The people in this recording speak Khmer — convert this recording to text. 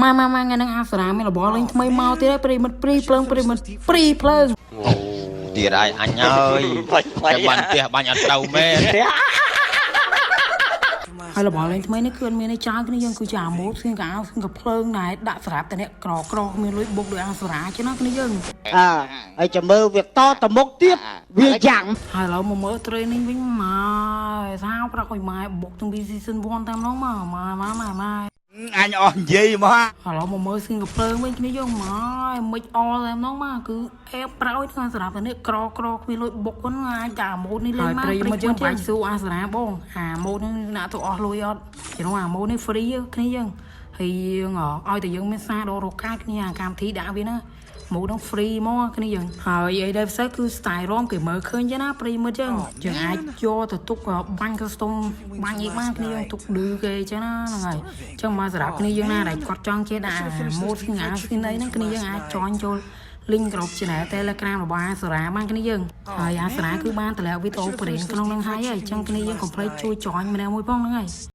ម៉ែម៉ែម៉ែថ្ងៃហ្នឹងអាសារ៉ាមានរបស់លេងថ្មីមកទៀតហើយប្រិមិត្តព្រីភ្លើងប្រិមិត្តព្រីភ្លើង ទៀតហើយអញហើយតែបាញ់ផ្ទះបាញ់អត់ត្រូវមែន ហើយរបស់លេងថ្មីនេះគឺអត់មានឯច្រើនគ្នាយើងគឺជាអាម៉ូតស្គីនកៅស្គីកភ្លើងណែដាក់ស្រាប់តែអ្នកក្រក្រគ្មានលុយបុកដោយអាសារ៉ាចឹងណាគ្នាយើង អើហើយចាំមើលវាតទៅមុខទៀតវាយ៉ាង ហើយឥឡូវមកមើល training វិញម៉ែសាវប្រាក់ឲ្យម៉ែបុកទាំងពី season 1តាមនោះមកម៉ែម៉ែម៉ែម៉ែ អញអស់និយាយមក ឥឡូវមកមើល skin កំភ្លើងវិញគ្នាយើងម៉ែមិនអល់តែម្ដងមកគឺអេបប្រោយហ្នឹងសម្រាប់តែនេះក្រក្រគ្មានលុយបុកហ្នឹងអាចតែអាម៉ូតនេះលេងមកប្រិយយើងបាច់សួរអាសារ៉ាបងអាម៉ូតហ្នឹងណាក់ទៅអស់លុយអត់ជំនួសអាម៉ូតនេះ free គ្នាយើងហើយយើងឲ្យតែយើងមានសារដល់រកកាគ្នាអាកម្មវិធីដាក់វាណាម៉ូតហ្នឹង free មកគ្នាយើងហើយអីដែលពិសេសគឺ style រំគេមើលឃើញចឹងណាប្រិយមិត្តយើងយើងអាចយកទៅទុកបាញ់ custom បាញ់អីបានគ្នាយើងទុកឌឺគេចឹងណាហ្នឹងហើយចឹងមកសម្រាប់គ្នាយើងណាដែលគាត់ចង់ចេះដាក់ម៉ូត skin អា skin អីហ្នឹងគ្នាយើងអាច join ចូល link ក្រុម channel Telegram របស់អាសារ៉ាបានគ្នាយើងហើយអាសារ៉ាគឺបានតម្លាក់វីដេអូបរិញ្ញាក្នុងហ្នឹងហើយអញ្ចឹងគ្នាយើងកុំភ្លេចជួយ join ម្នាក់មួយផងហ្នឹងហើយ។